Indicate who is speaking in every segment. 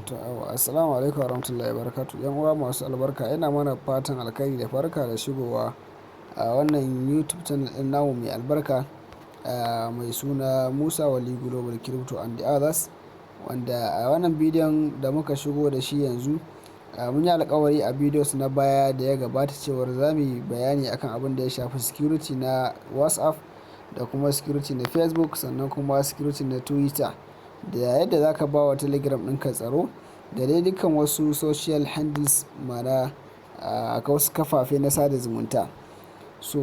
Speaker 1: To, assalamu alaikum warahmatullahi wabarakatuh. 'Yan uwa masu albarka, ina mana fatan alkhairi da barka da shigowa a wannan YouTube channel ɗin namu mai albarka, mai suna Musa Wali Global Crypto and the others. Wanda a wannan bidiyon da muka shigo da shi yanzu, mun yi alkawari a videos na baya da ya gabata cewar za mu yi bayani akan abin da ya shafi security na WhatsApp da kuma security na Facebook, sannan kuma security na Twitter, da yadda za ka ba wa Telegram ɗinka tsaro, da dai dukkan wasu social handles, ma'ana wasu kafafe na sada zumunta. So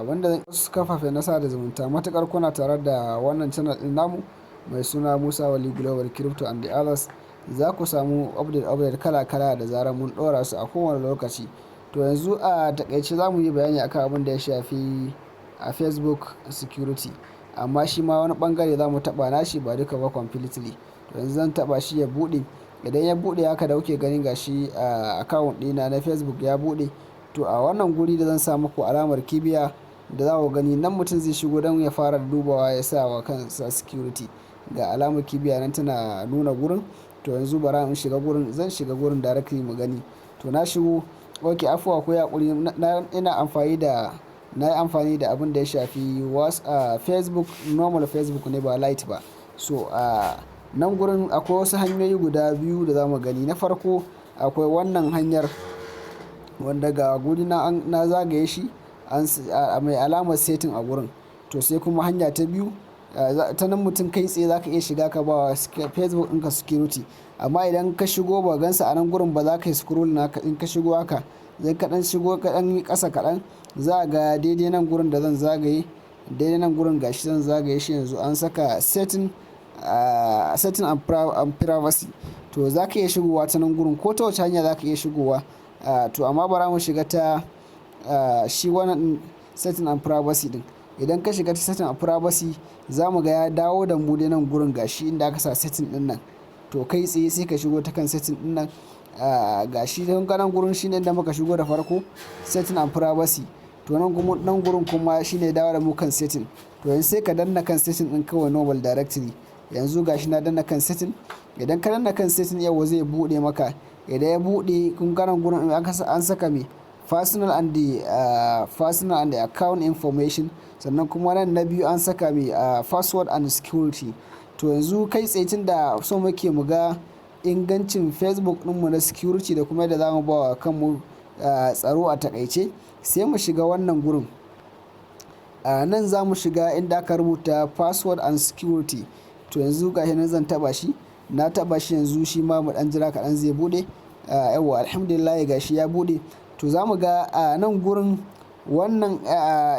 Speaker 1: wanda wasu kafafe na sada zumunta, matuƙar kuna tare da wannan channel ɗin namu mai suna Musa Wali Global Crypto and the others, za ku samu update update kala kala da zarar mun ɗora su a kowane lokaci. To, yanzu a taƙaice za mu yi bayani akan abin da ya shafi a Facebook security, amma shi ma wani ɓangare za mu taɓa nashi, ba duka ba completely. To, yanzu zan taɓa shi ya buɗe. Idan ya buɗe haka da kuke gani, gashi a account ɗina na Facebook ya buɗe. To, a wannan guri da zan sa muku alamar kibiya da za ku gani nan, mutum zai shigo don ya fara dubawa ya sa wa kansa security. Ga alamar kibiya nan tana nuna gurin. To, yanzu bara in shiga gurin, zan shiga gurin directly mu gani. To, na shigo. Ok, afuwa, ku yi haƙuri, ina amfani da na yi amfani da abin da ya shafi Facebook, normal Facebook ne, ba Lite ba. So a nan gurin akwai wasu hanyoyi guda biyu da za mu gani. Na farko, akwai wannan hanyar wanda ga guri na zagaye shi mai alamar setting a gurin. To, sai kuma hanya ta biyu, ta nan mutum kai tsaye za ka iya shiga ka ba wa Facebook ɗinka security. Amma idan ka shigo ba gansa a nan gurin ba, za ka yi scroll naka. In ka shigo haka, zai kaɗan shigo kaɗan yi ƙasa kaɗan, za a ga daidai nan gurin da zan zagaye. Daidai nan gurin, gashi zan zagaye shi yanzu, an saka setting and privacy. To, za ka iya shigowa ta nan gurin ko ta wace hanya za ka iya shigowa. To, amma bara mu shiga ta shi wannan setting and privacy din. Idan ka shiga ta setting and privacy, za mu ga ya dawo da mu dai nan gurin, gashi inda aka sa setting din nan. To, kai tsaye sai ka shigo ta kan setting din nan. Gashi don ganan gurin shine inda muka shigo da farko, setting and privacy. To, nan kuma nan gurin kuma shine dawo da mu kan setting. To, yanzu sai ka danna kan setting din kawai normal, directly. Yanzu gashi na danna kan setting. Idan ka danna kan setting, yau zai bude maka. Idan ya bude, kun ga nan gurin an saka me? Personal and the account information. Sannan kuma nan na biyu an saka me? Password and security. To, yanzu kai tsaye, tun da so muke mu ga ingancin Facebook ɗinmu na security da kuma yadda za mu ba wa kanmu tsaro a takaice, sai mu shiga wannan gurin. Nan za mu shiga inda aka rubuta password and security. To, yanzu gashi nan zan taba shi. Na taba shi yanzu shi ma, mu dan jira kaɗan zai bude. Yawwa, alhamdulillah, gashi ya bude. To, za mu ga a nan gurin wannan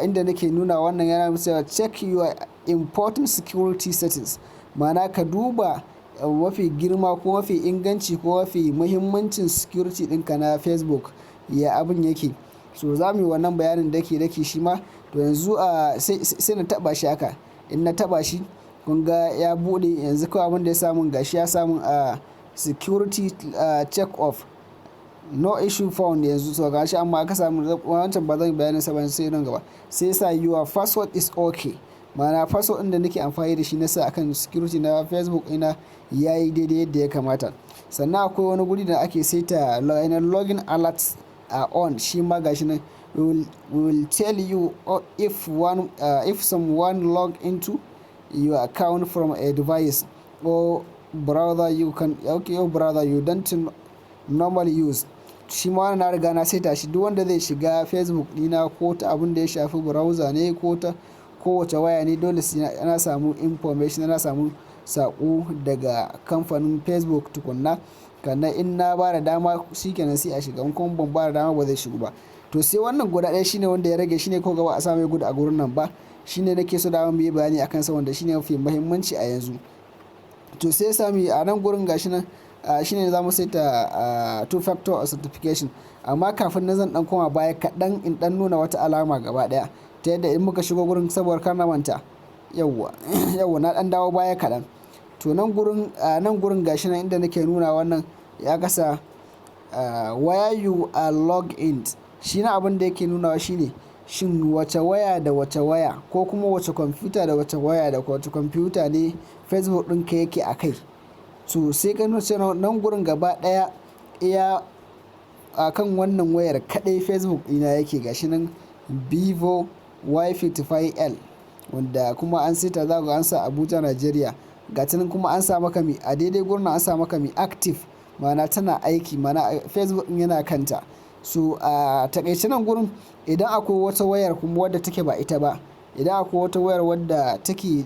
Speaker 1: inda nake nuna wannan yana cewa "Check your important security settings", ma'ana ka duba mafi girma ko mafi inganci ko mafi muhimmancin security ɗinka na Facebook, ya abin yake. So za mu yi wannan bayanin daki daki shi ma. To, yanzu sai na taba shi haka. In na taba shi, kun ga ya bude. Yanzu kawai abin da ya samun, gashi ya samun a "Security check off, no issue found" yanzu. So gashi, amma aka samu wancan, ba zan bayanin sa ba sai nan gaba. Sai sa "Your password is okay", ma'ana password ɗin da nake amfani da shi na sa akan security na Facebook ina yayi daidai yadda ya kamata. Sannan akwai wani guri da ake saita login alerts are on. Shi ma gashi nan, We will tell you if someone log into your account from a device or browser you can, okay, or browser you don't normally use." Shi ma na riga na saita shi. Duk wanda zai shiga Facebook ɗina, ko ta abin da ya shafi browser ne ko ta kowace waya ne, dole sai na samu information, na samu saƙo daga kamfanin Facebook tukunna. Kannan in na ba da dama, shikenan sai a shiga. In kuma ban ba da dama ba, zai shigo ba. To, sai wannan guda ɗaya shine wanda ya rage, shine ko gaba a sa mai good a gurin nan ba. Shine nake so da mu yi bayani akan sa, wanda shine mafi muhimmanci a yanzu. To, sai sami a nan gurin, gashi nan, shine za mu saita two factor authentication. Amma kafin nan, zan dan koma baya kaɗan in dan nuna wata alama gaba ɗaya, ta yadda in muka shigo gurin, saboda kar na manta. Yawwa, yawwa, na dan dawo baya kaɗan. To, nan gurin gashi nan inda nake nuna wannan, ya kasa "Where you are log in". Shi na abin da yake nunawa shine shin wace waya da wace waya, ko kuma wace kwamfuta da wace waya da wace kwamfuta ne Facebook ɗinka yake a kai. So To sai ka nuna cewa nan gurin gaba ɗaya iya a kan wannan wayar kaɗai Facebook ɗina yake. Gashi nan Vivo Y55L, wanda kuma an saita, za ga an sa Abuja, Nigeria. Ga ta nan kuma an sa maka mi a daidai gurin, an sa maka mi active, ma'ana tana aiki, ma'ana Facebook ɗin yana kanta. So a takaice nan gurin, idan akwai wata wayar kuma wadda take ba ita ba, idan akwai wata wayar wadda take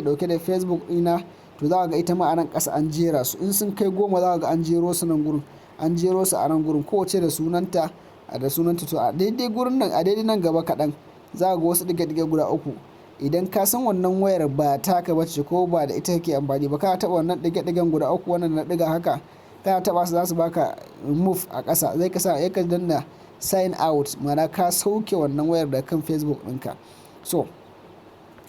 Speaker 1: dauke da Facebook ɗina, to za ga ita ma a nan ƙasa an jera su. In sun kai 10, za ga an jero su nan gurin, an jero su a nan gurin, kowace da sunanta da sunanta. To a daidai gurin nan, a daidai nan gaba kaɗan, za ga wasu ɗige-ɗige guda uku. Idan ka san wannan wayar ba taka bace ko ba da ita kake amfani ba, ka taɓa wannan ɗige-ɗigen guda uku, wannan na ɗiga haka, kana taɓa su, za su baka remove a ƙasa. Zai ka sa ka danna sign out, ma'ana ka sauke wannan wayar da kan Facebook ɗinka. So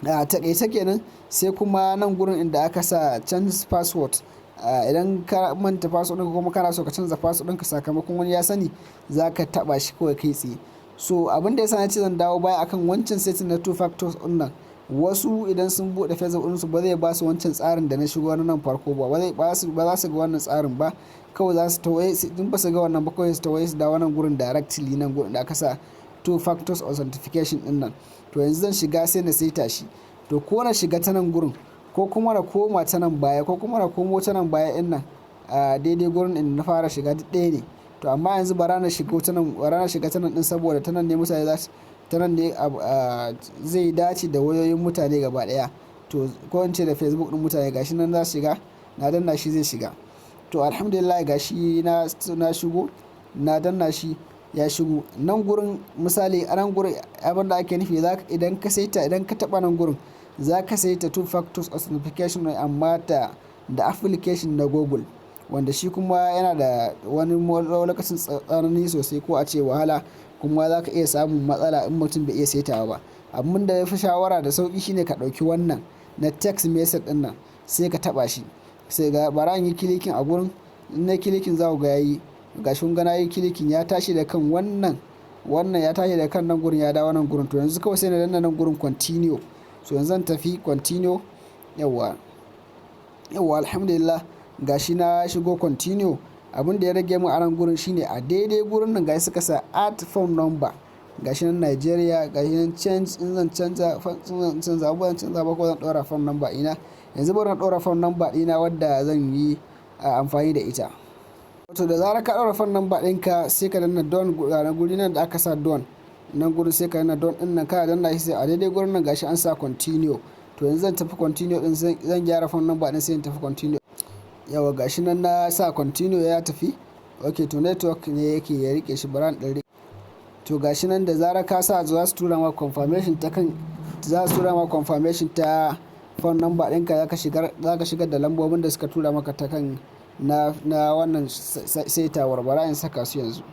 Speaker 1: a taƙaice kenan. Sai kuma nan gurin inda aka sa change password. Idan ka manta password ɗinka kuma kana so ka canza password ɗinka sakamakon wani ya sani, za ka taɓa shi kawai kai tsaye. So abin da ya sa na ce zan dawo baya akan wancan setting na two factors ɗin nan, wasu idan sun buɗe Facebook ɗinsu ba zai ba su wancan tsarin da na shigo na nan farko ba, ba za su ga wannan tsarin ba. Kawai za su tawaye in ba su ga wannan ba, kawai su tawaye su dawo nan gurin directly, nan gurin da aka sa two factors authentication ɗin nan. To yanzu zan shiga sai na saita shi. To ko na shiga ta nan gurin, ko kuma na koma ta nan baya, ko kuma na komo ta nan baya ɗin nan a daidai gurin inda na fara shiga, duk ɗaya ne. To amma yanzu bara na shigo ta nan, bara na shiga ta nan ɗin, saboda ta nan ne mutane za su, ta nan ne zai dace da wayoyin mutane gaba ɗaya, to ko in ce da Facebook ɗin mutane. Gashi nan za su shiga, na danna shi zai shiga. To alhamdulillah, gashi na shigo, na danna shi ya shigo nan gurin. Misali, a nan gurin abin da ake nufi, idan ka saita, idan ka taɓa nan gurin, za ka saita two factors authentication amma ta da application na Google, wanda shi kuma yana da wani lokacin tsanani sosai, ko a ce wahala, kuma za ka iya samun matsala in mutum bai iya saitawa ba. Abin da ya fi shawara da sauƙi shine ka ɗauki wannan na text message ɗin nan, sai ka taɓa shi. Sai ga bara in yi clicking a gurin. In na clicking, za ku ga yayi. Gashi kun ga na yi clicking, ya tashi da kan wannan, wannan ya tashi da kan nan gurin, ya dawo nan gurin. To yanzu kawai sai na danna nan gurin continue. So yanzu zan tafi continue. Yawwa yawwa, alhamdulillah, gashi na shigo continue. Abin da ya rage mu a nan gurin shine a daidai gurin nan, gashi suka sa add phone number, gashi nan Nigeria, gashi nan change. In zan canza, zan canza abubuwan, canza ba, ko zan ɗora phone number ina. Yanzu bari na ɗora phone number ɗina wadda zan yi amfani da ita. To da zarar ka ɗora phone number ɗinka, sai ka danna done. Ga guri nan da aka sa done nan gurin, sai ka danna done ɗin nan. Kana danna shi, sai a daidai gurin nan gashi an sa continue. To yanzu zan tafi continue ɗin, zan gyara phone number ɗin, sai in tafi continue. Yawa, gashi nan na sa continue, ya tafi. Ok, to network ne yake ya rike shi, bara in ɗan. To gashi nan, da zarar ka sa, za su tura ma confirmation ta kan, za su tura ma confirmation ta phone number ɗinka. Za ka shigar da lambobin da suka tura maka ta kan na wannan saitawar. Bara in saka su yanzu.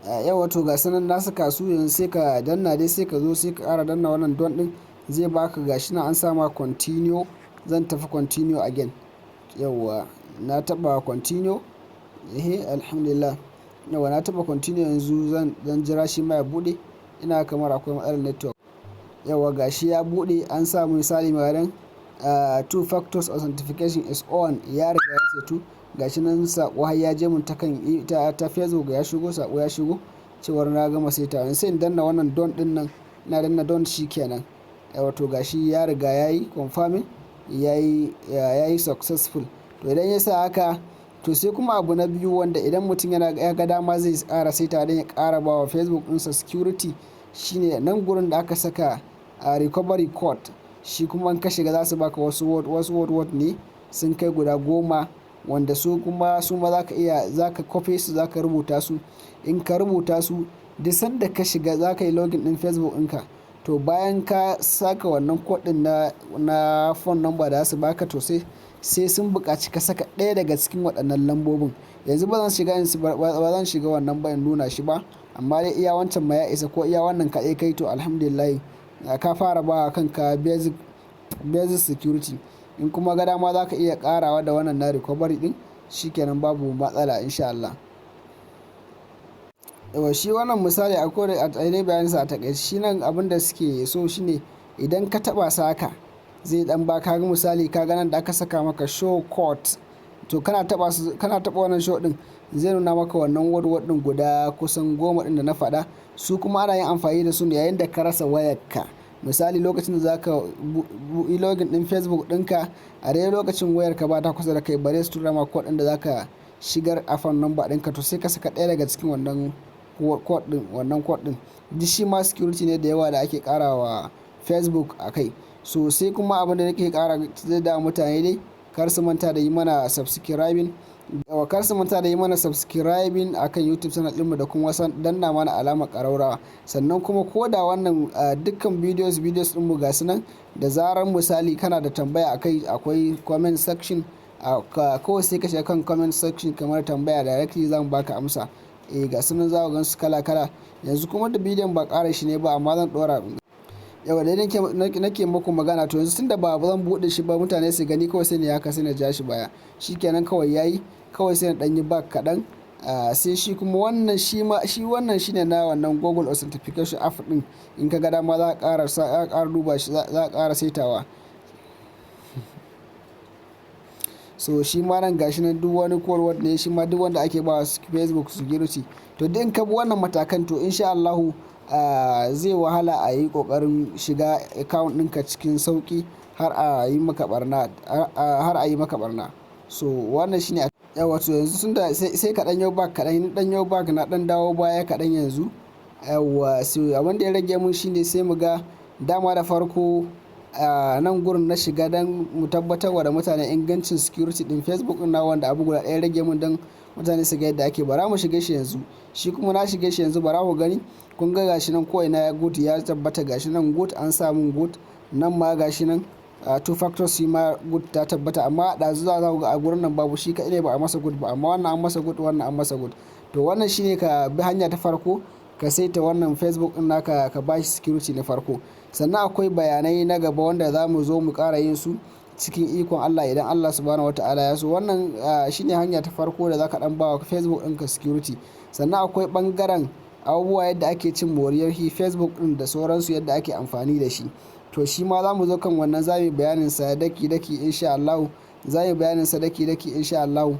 Speaker 1: Yawa, to ga sanan na saka su. Yanzu sai ka danna dai, sai ka zo sai ka ƙara danna wannan done ɗin, zai baka. Gashi nan an sama continue, zan tafi continue again. Yawa, na taɓa continue. Eh, alhamdulillah. Yawa, na taɓa continue, yanzu zan jira shi ma ya buɗe. Ina kamar akwai matsalar network. Yawa, gashi ya buɗe, an sa misali maganin two factors authentication is on, ya riga ya setu. Gashi nan sako har ya je mun ta kan ta Facebook, ya shigo, sako ya shigo cewar na gama saita. Yanzu sai in danna wannan done din nan. Ina danna done, kenan. Yawa, to gashi ya riga yayi confirming, yayi successful. To idan ya sa haka, to sai kuma abu na biyu, wanda idan mutum yana ya ga dama zai ƙara saita don ya ƙara bawa Facebook ɗinsa security, shine nan gurin da aka saka a recovery code. Shi kuma in ka shiga, za su baka wasu word, wasu word word ne sun kai guda 10, wanda su kuma su ma za ka iya za ka copy su, za ka rubuta su. In ka rubuta su, duk sanda ka shiga za ka yi login ɗin Facebook ɗinka, to bayan ka saka wannan code ɗin na phone number da za su baka, to sai sun buƙaci ka saka ɗaya daga cikin waɗannan lambobin. Yanzu ba zan shiga wannan ba in nuna shi ba, amma dai iya wancan ma ya isa, ko iya wannan kaɗai kai, to alhamdulillah, ka fara ba kanka basic security. In kuma ga dama, za ka iya ƙarawa da wannan na recovery ɗin, shikenan, babu matsala insha Allah. Yawa, shi wannan misali akwai a dai bayaninsa a taƙaice. Shi nan abin da suke so shine idan ka taɓa sa haka, Zai dan ba ka misali, ka ga nan da aka saka maka "show code". To kana taba su, kana taba wannan show din, zai nuna maka wannan word word din guda kusan 10 din da na faɗa. Su kuma ana yin amfani da su ne yayin da ka rasa wayarka. Misali, lokacin da zaka yi login din Facebook ɗinka, a daidai lokacin wayarka ba ta kusa da kai, bare su tura ma code ɗin da zaka shigar a phone number ɗinka. To sai ka saka ɗaya daga cikin wannan code ɗin. Wannan code ɗin duk shi ma security ne da yawa da ake ƙarawa Facebook a kai. So sai kuma abin da nake ƙara zai da mutane dai, kar su manta da yi mana subscribing, kar su manta da yi mana subscribing akan YouTube channel ɗinmu da kuma danna mana alamar ƙaraurawa. Sannan kuma ko da wannan dukkan videos ɗinmu ga su nan, da zarar misali kana da tambaya akai, akwai comment section. Kawai sai ka shiga kan comment section kamar tambaya directly, za mu baka amsa. Eh, ga su nan, za ku gan su kala kala. Yanzu kuma da bidiyon ba ƙara shi ne ba, amma zan ɗora yawa da nake muku magana. To yanzu tunda ba zan buɗe shi ba mutane su gani, kawai sai ne haka, sai na ja shi baya, shikenan, kawai yayi. Kawai sai na ɗan yi back kaɗan. Sai shi kuma wannan, shi ma shi wannan shine na wannan Google Authentication app ɗin. In ka ga dama za a ƙara duba shi, za a ƙara saitawa. So shi ma nan gashi nan, duk wani code word ne shi ma, duk wanda ake ba Facebook security. To duk in ka bi wannan matakan, to insha Allahu zai wahala a yi ƙoƙarin shiga account ɗinka cikin sauƙi har a yi maka ɓarna, har a yi maka ɓarna. So wannan shine. Yawwa, to yanzu tunda sai ka ɗan yo back kaɗan, ɗan yo back, na ɗan dawo baya kaɗan yanzu. Yawwa, so abin da ya rage mun shine sai mu ga dama da farko nan gurin na shiga don mu tabbatar wa da mutane ingancin security ɗin Facebook ɗin na, wanda abu guda ɗaya rage mun don mutane su ga yadda ake. Bara mu shige shi yanzu. Shi kuma na shige shi yanzu, bara ku gani. Kun ga gashi nan, ko ina ya good, ya tabbata. Gashi nan good, an sa mun good. Nan ma gashi nan, two factors shi ma good, ta tabbata. Amma ɗazu za ku ga a gurin nan babu shi kaɗai ne ba a masa good ba, amma wannan an masa good, wannan an masa good. To wannan shine ka bi hanya ta farko ka saita wannan Facebook ɗin naka, ka bashi security na farko. Sannan akwai bayanai na gaba wanda za mu zo mu ƙara yin su cikin ikon Allah, idan Allah Subhanahu wa Ta'ala ya so. Wannan shine hanya ta farko da za ka ɗan ba wa Facebook ɗinka security. Sannan akwai ɓangaren abubuwa yadda ake cin moriyar shi Facebook ɗin da sauransu, yadda ake amfani da shi. To shi ma za mu zo kan wannan, za mu yi bayanin sa daki daki insha Allahu. Za mu yi bayanin sa daki daki insha Allahu.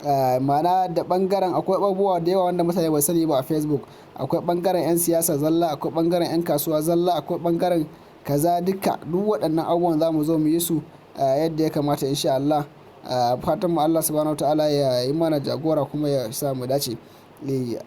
Speaker 1: Ma'ana da ɓangaren akwai abubuwa da yawa wanda mutane ba su sani ba a Facebook. Akwai ɓangaren 'yan siyasa zalla, akwai ɓangaren 'yan kasuwa zalla, akwai ɓangaren kaza duka. Duk waɗannan abubuwan za mu zo mu yi su yadda ya kamata insha Allah. Fatan mu Allah Subhanahu wa Ta'ala ya yi mana jagora kuma ya sa mu dace. Eh.